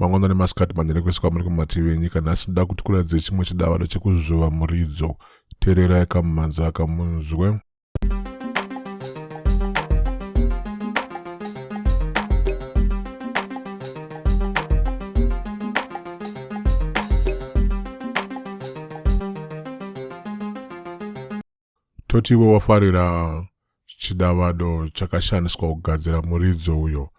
Mangwanani masikati manhere kwese kwamuri kumativi enyika nhasi ndoda kuti kuratidzei chimwe chidavado chekuzvova muridzo. Teererai kamumhanzi aka munzwe. Toti iwe wafarira chidavado chakashandiswa kugadzira muridzo uyo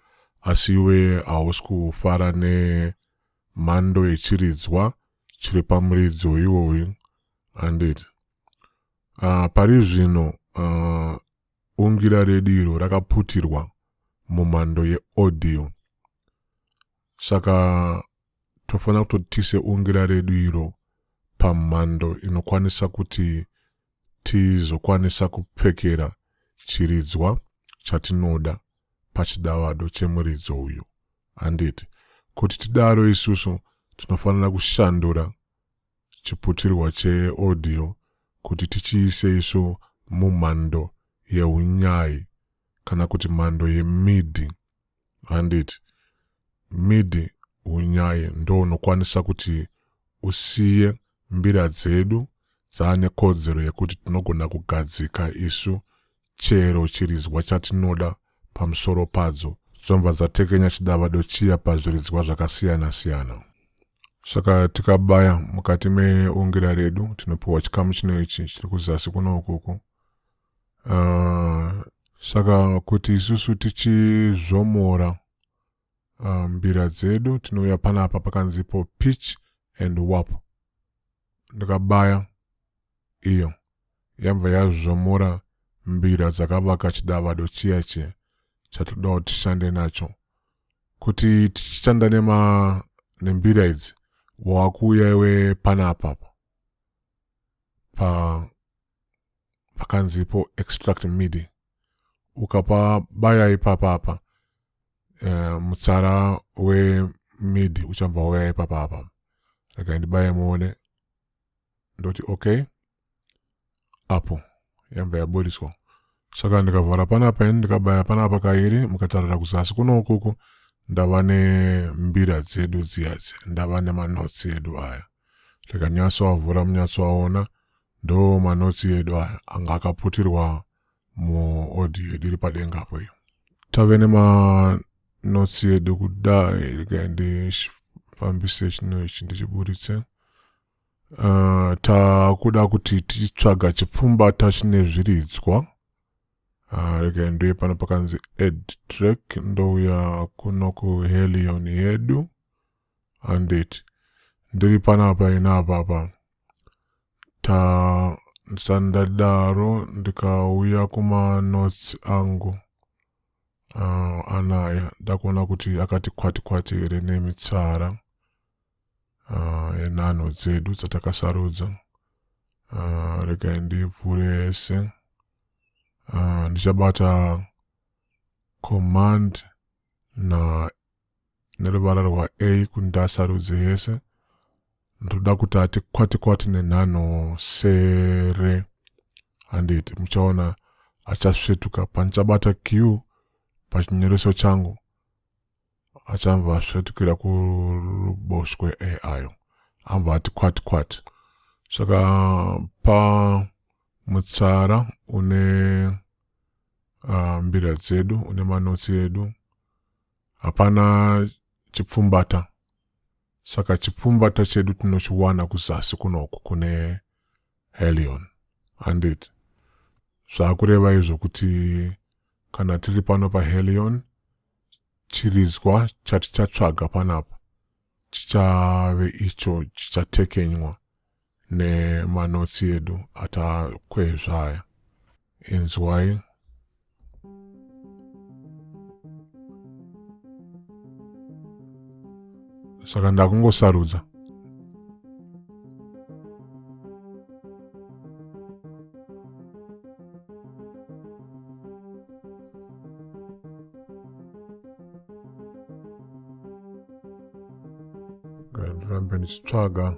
asi iwe hausi kufara nemhando yechiridzwa chiri pamuridzo iwoyu handiti pari zvino ungira redu iro rakaputirwa mumhando yeaudio saka tofanira kutotise ungira redu iro pamhando inokwanisa kuti tizokwanisa kupfekera chiridzwa chatinoda pachidavado chemuridzo uyu handiti kuti tidaro isusu tinofanira kushandura chiputirwa cheaudio kuti tichiise isu mumhando yeunyai kana kuti mhando yemidi handiti midi unyai ndounokwanisa kuti usiye mbira dzedu dzaane kodzero yekuti tinogona kugadzika isu chero chiridzwa chatinoda pamusoro padzo dzobva dzatekenya chidavado chiya pazviridzwa zvakasiyana siyana. Saka tikabaya mukati meungira redu tinopiwa chikamu chino ichi chiri kuzasi kuno ukuku. Saka kuti isusu tichizvomora mbira dzedu tinouya panapa pakanzipo pitch and warp. Ndikabaya iyo yabva yazvomora mbira dzakavaka chidavado chiya chiya chatoda kuti tishande nacho. Kuti tichishanda nembira idzi wakuuya iwe panapa pa pakanzipo extract midi ukapabaya ipapa apa mutsara wemidi uchabva wauya ipapa apa. Regai ndibaye muone, ndoti okay, apo yabva yaburitswa. Saka ndikavhara panapa ini ndikabaya panapa kairi, mukatarira kuzasi kuno ukuku ndava nembira dzedu dziya dziya, ndava nemanotsi edu aya. Ndikanyatsoavhura munyatsoaona, ndo manotsi edu aya anga akaputirwa muaudio yedu iri padenga apo iyo. Tave nemanotsi edu kudai, regai ndifambise chino ichi ndichiburitse. Takuda kuti tichitsvaga chipfumbata chine zviridzwa. Regai ndoye pano pakanzi add track, ndouya kuno kuHelion yedu handiti ndiri panapa inapa apa ndisati ndadaro ndikauya kumanotes angu anaya ndakuona kuti akati kwati kwati here nemitsara yenhanho dzedu dzatakasarudza. Regai ndivhure yese. Ndichabata command na neruvara rwa A kuti ndasarudze yese. Ndoda kuti ati kwati kwati nenhanho sere handiti muchaona achasvetuka. Panichabata Q pachinyoreso changu achabva asvetukira kuruboshwe A ayo ambva ati kwati kwati. Saka pa mutsara une mbira dzedu une manotsi edu hapana chipfumbata. Saka chipfumbata chedu tinochiwana kuzasi kunoku kune Helion handiti. Zvakureva izvo kuti kana tiri pano paHelion chiridzwa chatichatsvaga panapa chichave icho chichatekenywa nemanotsi edu atakwezva aya. Inzwai. Saka ndakungosarudza. Ndirambe ndichitsvaga.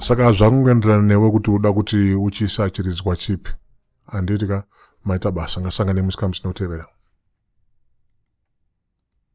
Saka zvakungoenderana newe kuti uda kuti uchiisa chiridzwa chipi, handiti ka? Maita basa, ngasangane musikamu chinotevera.